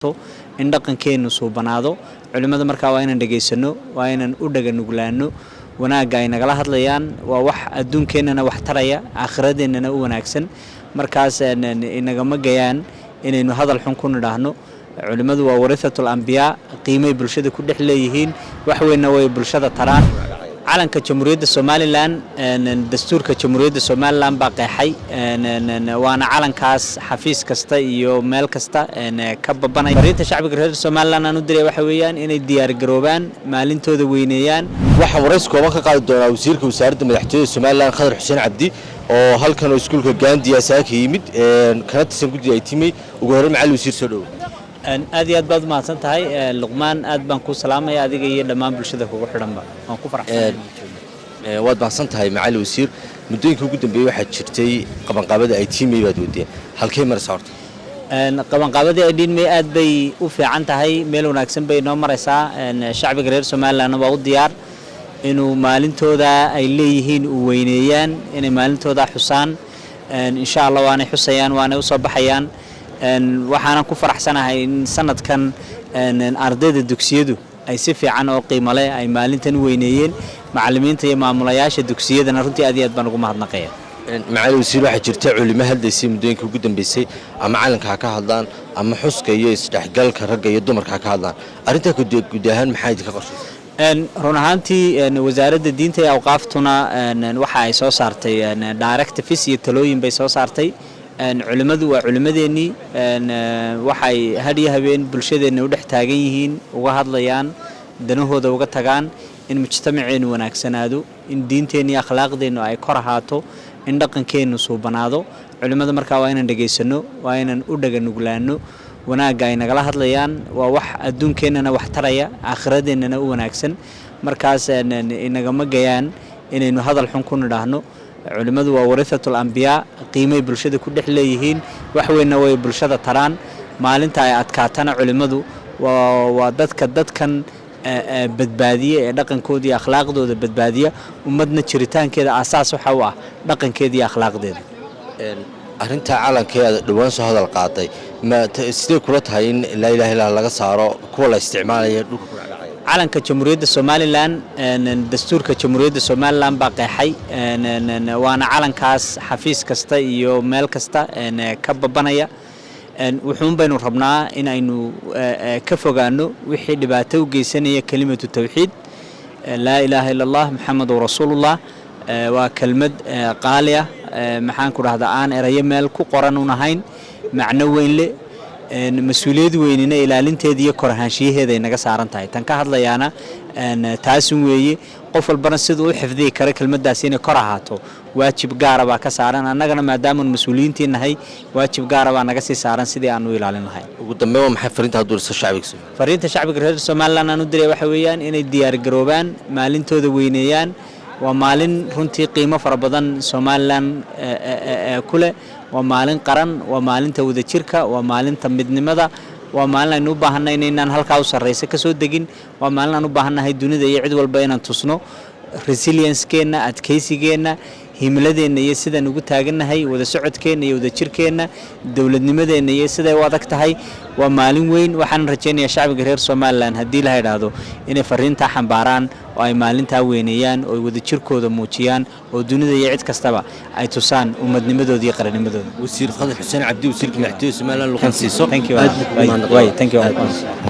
In dhaqankeennu suubanaado. Culimmada markaa waa inaan dhegaysano, waa inaan u dhaganuglaano. Wanaagga ay nagala hadlayaan waa wax adduunkeennana wax taraya, aakhiradeennana u wanaagsan. Markaas inagama gayaan inaynu hadal xun ku nidhaahno. Culimmadu waa warithatul ambiyaa, qiimay bulshada ku dhex leeyihiin, wax weynna way bulshada taraan. Calanka Jamhuuriyadda Somaliland, dastuurka Jamhuuriyadda Somaliland baa qeexay, waana calankaas xafiis kasta iyo meel kasta ka babanaya. Fariinta shacbiga reer Somaliland aan u diray waxa weeyaan inay diyaar garoobaan, maalintooda weyneeyaan. Waxaan waraysi kooban ka qaadi doonaa wasiirka wasaaradda madaxtooyada Somaliland, Khadar Xuseen Cabdi, oo halkan oo iskuulka Gaandi saaka yimid, kana tirsan guddiga 18 May. Ugu horreyn, macalin wasiir, soo dhowo. Aad iyo aad baad umahadsan tahay, Luqmaan. Aad baan kuu salaamaya adiga iyo dhammaan bulshada kugu xidhanba. Waan ku faraxsanahay. Waad mahadsan tahay, macalin wasiir. Muddooyinka ugu dambeeyey waxaa jirtay qabanqaabada 18 May baad wadeen. Halkay maraysa horta? Qabanqaabadii 18 May aad bay u fiican tahay, meel wanaagsan bay noo maraysaa. Shacbiga reer Somalilandna waa u diyaar inuu maalintooda ay leeyihiin uu weyneeyaan, inay maalintooda xusaan, insha Allah. Waanay xusayaan, waanay usoo baxayaan. Waxaanan ku faraxsanahay in sanadkan ardayda dugsiyadu ay si fiican oo qiimo leh ay maalintan u weyneeyeen. Macallimiinta iyo maamulayaasha dugsiyadana runtii aad iyo aad baan ugu mahadnaqaya. Macalin wasiir, waxaa jirta culimo hadlaysay muddooyinka ugu dambeysay, ama calanka ha ka hadlaan ama xuska iyo isdhexgalka ragga iyo dumarka ha ka hadlaan. Arrintaa guud ahaan maxaa idinka qorshaysa? Run ahaantii, Wasaaradda Diinta iyo Awqaaftuna waxa ay soo saartay directives iyo talooyin bay soo saartay. Culimmadu waa culimmadeennii. Waxay had iyo habeen bulshadeenna u dhex taagan yihiin, uga hadlayaan, danahooda uga tagaan in mujtamaceennu wanaagsanaado, in diinteenna iyo akhlaaqdeennu ay kor ahaato, in dhaqankeennu suubanaado. Culimmada markaa waa inaan dhegaysano, waa inaan u dhaganuglaano. Wanaagga ay nagala hadlayaan waa wax adduunkeennana wax taraya, aakhiradeennana u wanaagsan. Markaas inagama gayaan inaynu hadal xun ku nidhaahno. Culimmadu waa warithatul ambiyaa, qiimay bulshada ku dhex leeyihiin, wax weynna way bulshada taraan. Maalinta ay adkaatana culimmadu waa dadka dadkan badbaadiya ee dhaqankooda iyo akhlaaqdooda badbaadiya. Ummadna jiritaankeeda aasaas waxa u ah dhaqankeeda iyo akhlaaqdeeda. Arrinta calanka aad dhowaan soo hadal qaaday, ma sidee kula tahay in laa ilaha illa laga saaro kuwa la isticmaalaya dhulka ku dhacdhacaya? Calanka Jamhuuriyadda Somaliland, dastuurka Jamhuuriyadda Somaliland baa qeexay, waana calankaas xafiis kasta iyo meel kasta ka babanaya. Wuxuun baynu rabnaa in aynu ka fogaano wixii dhibaato u geysanaya kelimatu tawxiid, laa ilaaha illa Allah, Maxamedun rasuulullah. Waa kelmad qaali ah, maxaan ku dhahdaa, aan erayo meel ku qoran un ahayn, macno weyn leh. Mas-uuliyad weynina ilaalinteeda iyo kor ahaanshiyaheeda ay naga saaran tahay. Tan ka hadlayaana taasun weeye. Qof walbana siduu u xifdiyi karo kelmaddaasi inay kor ahaato waajib gaara baa ka saaran. Annagana maadaamaanu mas-uuliyiintii nahay, waajib gaara baa naga sii saaran sidii aan u ilaalin lahayn. Ugu dambeyn, waa maxay fariinta aad durayso shacbiga Soomaaliya? Fariinta shacbiga reer Somaliland aan u diray waxa weeyaan inay diyaar garoobaan, maalintooda weyneeyaan. Waa maalin runtii qiimo fara badan Somaliland ku leh. Waa maalin qaran, waa maalinta wadajirka, waa maalinta midnimada, waa maalin aynu u baahanay inaynaan halkaa u sarraysa ka soo degin. Waa maalin aan u baahannahay dunida iyo cid walba inaan tusno resilience-keenna, adkaysigeenna, himiladeenna iyo sidaan ugu taagannahay wada socodkeenna iyo wadajirkeenna, dowladnimadeenna iyo siday u adag tahay. Waa maalin weyn. Waxaan rajaynayaa shacbiga reer Somaliland, haddii la idhaahdo, inay fariintaa xambaaraan oo ay maalintaa weyneeyaan oo ay wadajirkooda muujiyaan oo dunida iyo cid kastaba ay tusaan ummadnimadooda iyo qarannimadooda. Wasiir Khadar Xuseen Cabdi, wasiirka madaxtooyada Somaliland, luqan siiso. Thank you. Aad buu kugu mahadnaqayaa. Thank you.